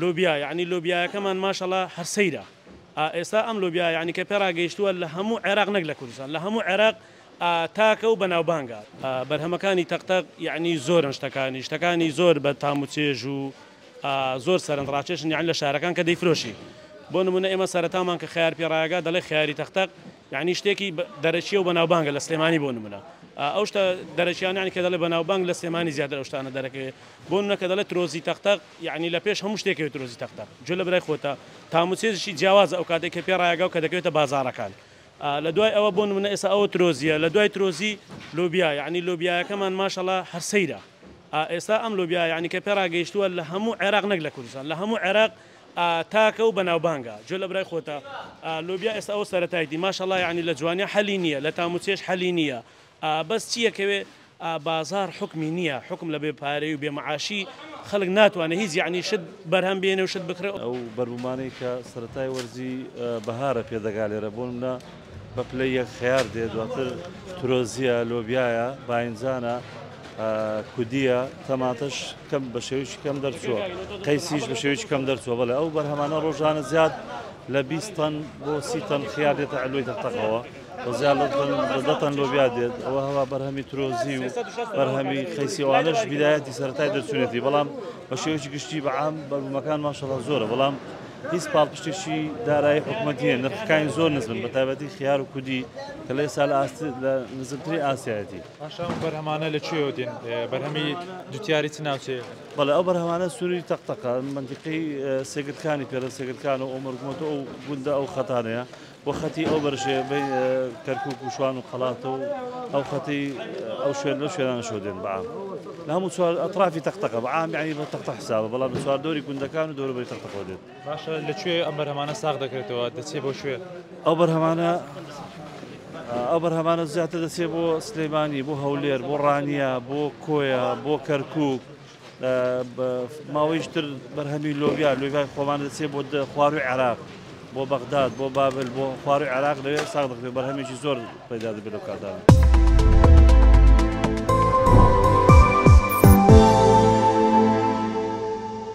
لۆبیا یەعنی لۆبیایەکەمان ماشەڵا هەر سەیرە ئێستا ئەم لۆبیا یەعنی کە پێڕاگەیشتووە لە هەموو عێراق نەک لە کوردستان لە هەموو عێراق تاکە و بەناوبانگە. بەرهەمەکانی تەق تەق یەعنی زۆرن شتەکانی شتەکانی زۆر بە تام و چێژ و زۆر سەرنجڕاکێشن یەعنی لە شارەکان کە دەیفرۆشی بۆ نمونە ئێمە سەرەتامان کە خەیار پێڕایەگا دەڵێ خەیاری تەق تەق یەعنی شتێکی دەرەکیە و بەناوبانگە لە سلێمانی بۆ نمونە ئەو شتە دەرەکیانە یەعنی کە دەڵێ بەناوبانگ لە سلێمانی زیاتر ئەو شتانە دەرەکەوێ بۆ نمونە کە دەڵێ ترۆزی تەق تەق یەعنی لە پێش هەموو شتێکەوە ترۆزی تەق تەق گوێ لە برای خۆتە تام و چێژیشی جیاوازە ئەو کاتەی کە پێڕایەگا و کە دەکەوێتە بازاڕەکان لە دوای ئەوە بۆ نمونە ئێستا ئەوە ترۆزیە لە دوای ترۆزی لۆبیا یەعنی لۆبیایەکەمان ماشەڵا هەر سەیرە ئێستا ئەم لۆبیا یەعنی کە پێڕاگەیشتووە لە هەموو عێراق نەک لە کوردستان لە هەموو عێراق تاکە و بەناوبانگە گوێ لە برای خۆتە لۆبیا ئێستا ئەوە سەرەتایتی ماشەڵا یەعنی لە جوانیا حەلی نییە لە تام و چێژ حەلی نییە بەس چیەکەوێ بازاڕ حوکمی نییە حوکم لە بێ پارەی و بێ معاشی خەڵک ناتوانێت هیچ یەعنی شت بەرهەم بێنێ و شت بکڕێ. ئەو بەربوومانەی کە سەرەتای وەرزی بەهارە پێ دەگا لێرە بۆ نمونە بە پلەی یەک خەیار دێ دواتر ترۆزیە لۆبیایە باینجانە کودیە تەماتەش کەم بە شێوەیەکی کەم دەرچووە قەیسیش بە شێوەیەکی کەم دەرچووە بەڵێ ئەو بەرهەمانە ڕۆژانە زیاد لە 20 تەن بۆ 30 تەن خیار دێتە عەلوەی تەقتەقەوە. وەزیان لە دە تەن لۆبیا دێت ئەوە هەوا بەرهەمی ترۆزی و بەرهەمی خەیسی ئەوانەش بیدایەتی سەرەتای دەرچوونێتی بەڵام بە شێوەیەکی گشتی بە عام بەربوومەکان ماشەڵا زۆرە بەڵام هیچ پاڵپشتێکی دارایی حکومەت نییە نرخەکانی زۆر نزمن بە تایبەتی خیار و کودی کە لە ئێستا لە ئاست لە نزمترین ئاسایەتی. باشە ئەم بەرهەمانە لە کوێوە دێن؟ بەرهەمی جوتیاری چ ناوچەیەکن؟ بەڵێ ئەو بەرهەمانە سنووری تەقتەقە مەنتیقەی سێگرکانی پێرە سێگرکان و ئەو مەرگومەتە ئەو گوندە ئەو خەتانەیە بۆ خەتی ئەو بەرژێ بەی کەرکوک و شوان و قەڵاتە و ئەو خەتی ئەو شوێن لەو شوێنانە شۆ دێن بەعام لە هەموو چوار ئەترافی تەقتەقە بەعام یعنی بە تەقتە حسابە بەڵام لە چوار دەوری گوندەکان و دەوروبەری تەقتەقەوە دێت. باشە لە کوێ ئەم بەرهەمانە ساغ دەکرێتەوە دەچێ بۆ کوێ؟ ئەو بەرهەمانە ئەو بەرهەمانە زیاتر دەچێ بۆ سلێمانی بۆ هەولێر بۆ ڕانیە بۆ کۆیە بۆ کەرکوک ماوەیش تر بەرهەمی لۆبیا لۆبیای خۆمان دەچێت بۆ خواروی عێراق بۆ بەغداد بۆ بابل بۆ خواروی عێراق لەوێ ساغ دەکرێت بەرهەمێکی زۆر پەیدا دەبێت لەو کاتانە.